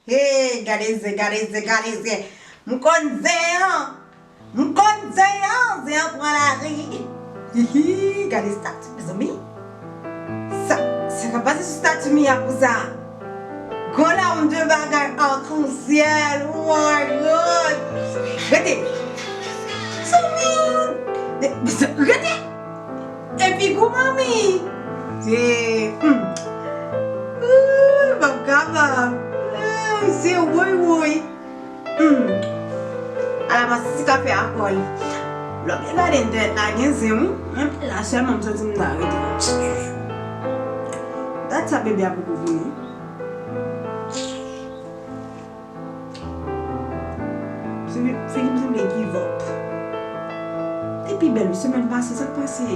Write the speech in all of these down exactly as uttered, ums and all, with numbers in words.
Hey, gade zen, gade zen, gade zen. M konn zen an. M konn zen an, zen an pran lari. Hihi, gade stati, mezanmi. Sa, sa k ap pase sou stati Mia konsa? Gran lawonn de bagay akansyèl. Oh my God. Rete. Mezanmi. Rete. Epi gou manmi. E, hmm. Ooh, m p ap kapab. Eh, se woy woy. Hmm. Ala masi ka fè akò li. Lè w byen gade entènèt la gen zen wi. Menm la sèlman m santi m ta rete. Dat sa bebe a poko vini. Se figi m sanble give up. Te pi bèl wi semèn pase, sa k pase?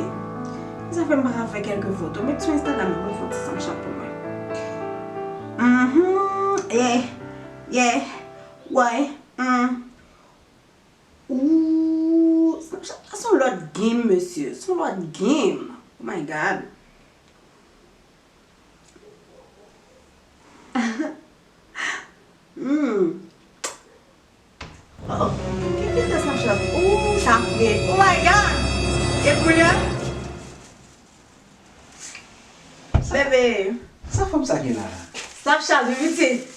Sa fè m pa ka fè kèlke foto. Met sou Instagram mwen fè yon ti Snapchat pou mwen. Mhm. Yeah. Yeah. Why? Mm. Ooh, Snapchat la se yon lòt game, mesye. Se yon lòt game. Oh my God. Hmm. Oh, ki filtè Snapchat? Ooh, sa fre. Oh my God. E koulye? Bebe. Sa fanm sa gen la? Snapchat, wi, pitit.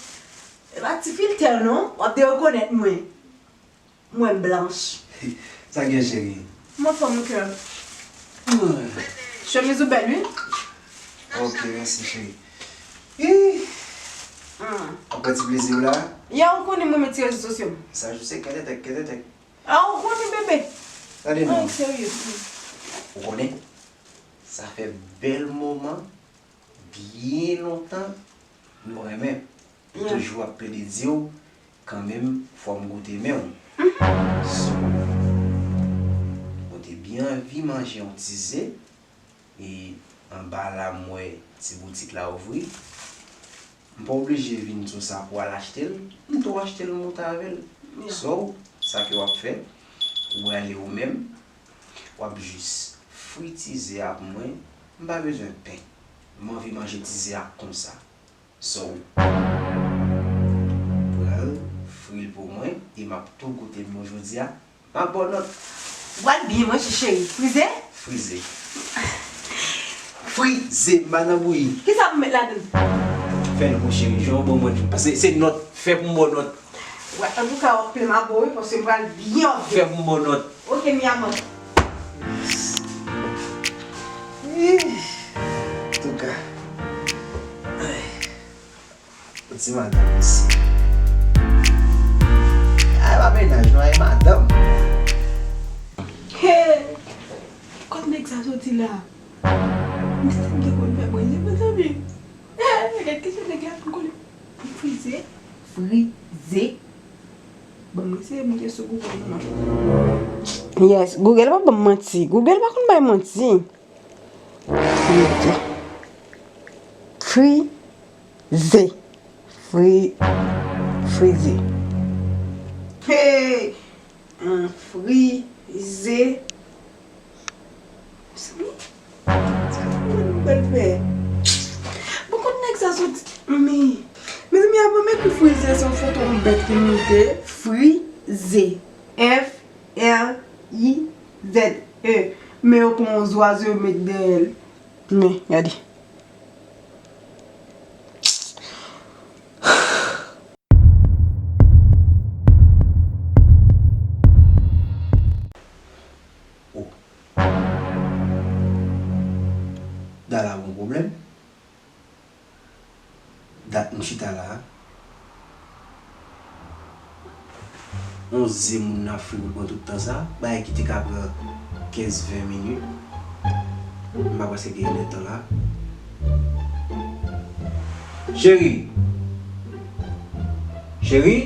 E pa ti filtè, non. W ap derekonèt mwen. Mwen blanch. Sa gen, cheri? M anfòm, mon cœur. Chemiz ou bèl, wi. Ok, mèsi, cheri. Ih! Ap pran ti plezi w la? Ya, ou konnen mwen renmen ti rezo sosyo. Sa jou se kètètèk, kètètèk. A, ou konnen, bebe. Gade non. Ay, serye. Ou konnen? Sa fè bèl moman, byen lontan, nou renmen. M toujou ap plede di w, kanmenm, fò m goute men w. So, mwen te byen anvi manje yon ti ze, e anba la m wè ti boutik la ouvri. M pa oblije vin sou sa pou al achte l, m tou achte l monte avè l. So, sa ke w ap fè, ou prale ou menm, w ap jis fri ti ze a pou mwen, m pa bezwen pen. M anvi manje ti ze a konsa. So, pran l, fri l pou mwen, e m ap tou goute m yo jodi a. M ap ba w nòt. W al byen manje, cheri. Frize? Frize. Frize, m pa nan bouyi. Kisa pou m met ladan l? Fè l, mon cheri, jan w ban mwen. Paske se nòt. Fè pou m ba w nòt. Wè, antouka, w ap plen m abò, wi, paske m pral byen anpil. Fè pou m ba w nòt. Ok, mi amor. Ih, antouka. Ay. Yon ti madanm isi. Ay, pa mennaj, non, ay madanm. Hey! Kot nèg sa soti la? M santi m te konn fè mwen, mezanmi. Hey, gad kijan nèg la fin kole. Frize. Frize. Bon, mwen se moute sou Google non. Yes, Google pa ban m manti. Google pa konn bay manti. Frize. Frize. Fri-, frize. Hey! An frize. Mezanmi, sa mwen pral fè? Bon, kot nèg sa soti? Men, mezanmi, avan m ekri frize, se yon foto yon bèt ki moute. Frize. F R I Z E. Men yo pran yon zwazo yo met dèyè l. Men, gade. Oh. Dala gon pwoblèm. Dat m chita la a. On ze moun nan ap fri pou l pran tout tan sa. Bagay ki te ka pran kenz ven minit. M pa panse gen enèdtan la. Cheri! Cheri!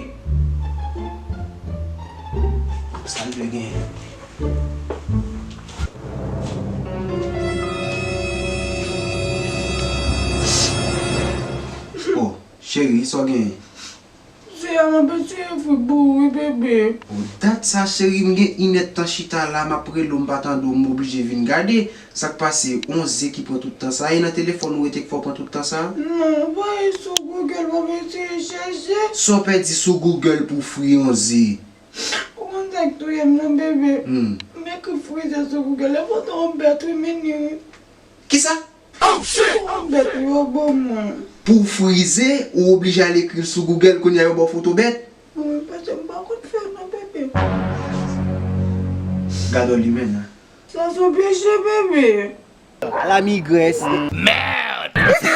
Sa l vle genyen? Oh, cheri, sa w genyen? Ze Mwen bezwen fri bouri, bebe. O, dat sa, cheri, m gen inèdtan chita la, m ap rele w, m pa tande w, m oblije vin gade. Sa k pase? Yon ze ki pran tout tan sa, e nan telefòn ou rete k fè w pran tout tan sa? Non, m pa ye sou Google, m ap eseye chèche. Sa w pèdi sou Google pou fri yon ze? Ou konn sa k touye m nan, bebe? Hmm. M ekri frize sou Google, e potan yon bèt wi, mini wi. Kisa? Yon bèt wi, yo ban mwen. Pou frize, ou oblije al ekri l sou Google, kounye a yo ba w foto bèt? Wi, paske m pa konn fè non, bebe. Gade w limen nan. Sa se yon peche, bebe. A la migrès. Merde!